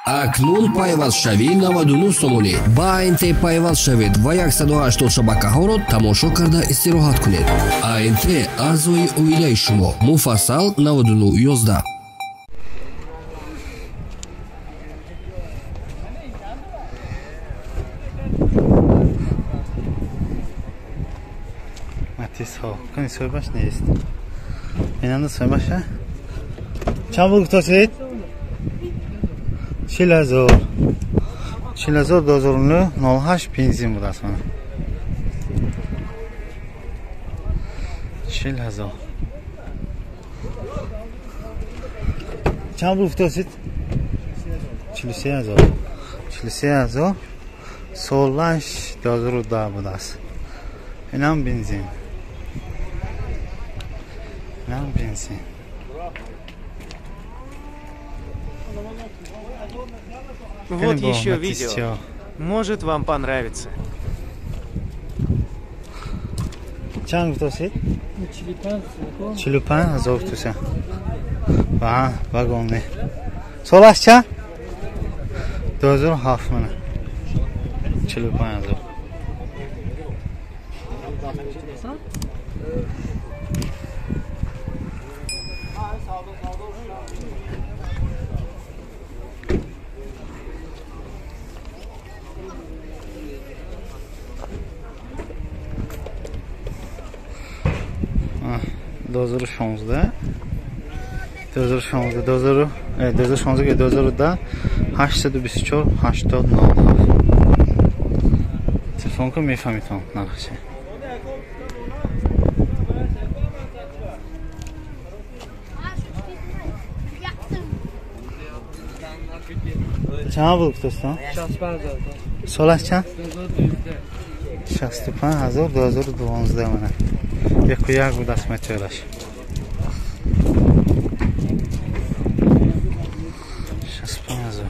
Акнун пайвастшавӣ 99 сомонӣ. Ба АНТ пайваст шавед ва 180 шабакаҳоро тамошо карда истироҳат кунед. АНТ аъзои оилаи шумо. Муфассал 9911. Матисҳо кани соҳибаш нест. Инанда соҳибаша? Чанд пул гуфтосед? 40,000. 40,000 2009 08 бензин будааст мана. 40,000. Чанд пул гуфтосед? 43,000. 43,000 солаш 2010 будааст. Инам бензин. Инам бензин. Вот еще видео. Может, вам понравится. Чанд гуфтосед? 45,000 гуфтося. Ва вагон не. Солаш чанд? 2007 мана. 45,000. 2016 2016 2016 2010 824 80 07. Телефон ку мефаҳмитон нархше. Чанд пул гуфтостон? Солаш чанд? 65,000 2012 мана. Яку як будааст мотораш. 65,000.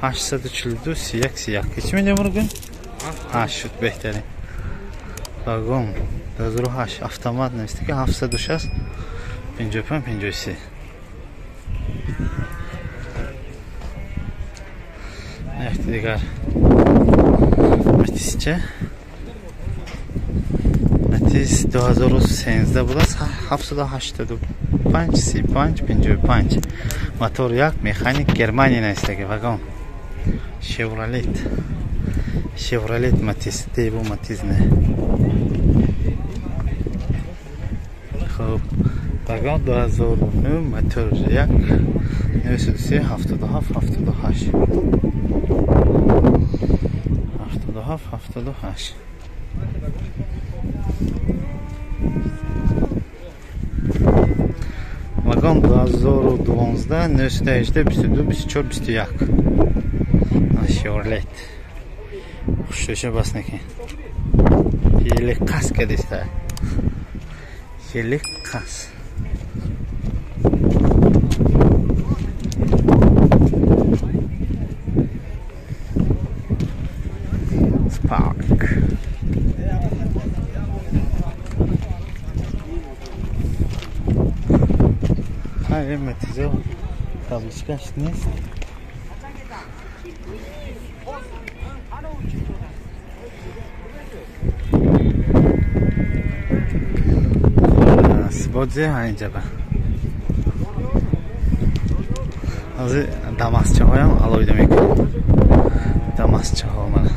842 31 31. Чӣ мегӯям мургун? 8 шуд беҳтарин. Вагон 2008 автомат нависта ки 760 55 53. Якти дигар. Матисча? Матис 2013 будааст 785 35 55. Мотор як механик Германия навистаги вагон. Шевролет. Шевролет Матис, Дебу Матис не. Хуб, вагон 2009 мотор як 93 77 78. 77 78. Вагон 2012 918 22 24 21. Шевролет. Хушрӯша бас накун. Еле қас кардиста. Еле қас. Spark. Ҳай Матизо табличкаш нест. Бодзе ҳайинҷаба. Ҳозир дамасчаҳоям алоҳида мекунем. Дамасчаҳо мана.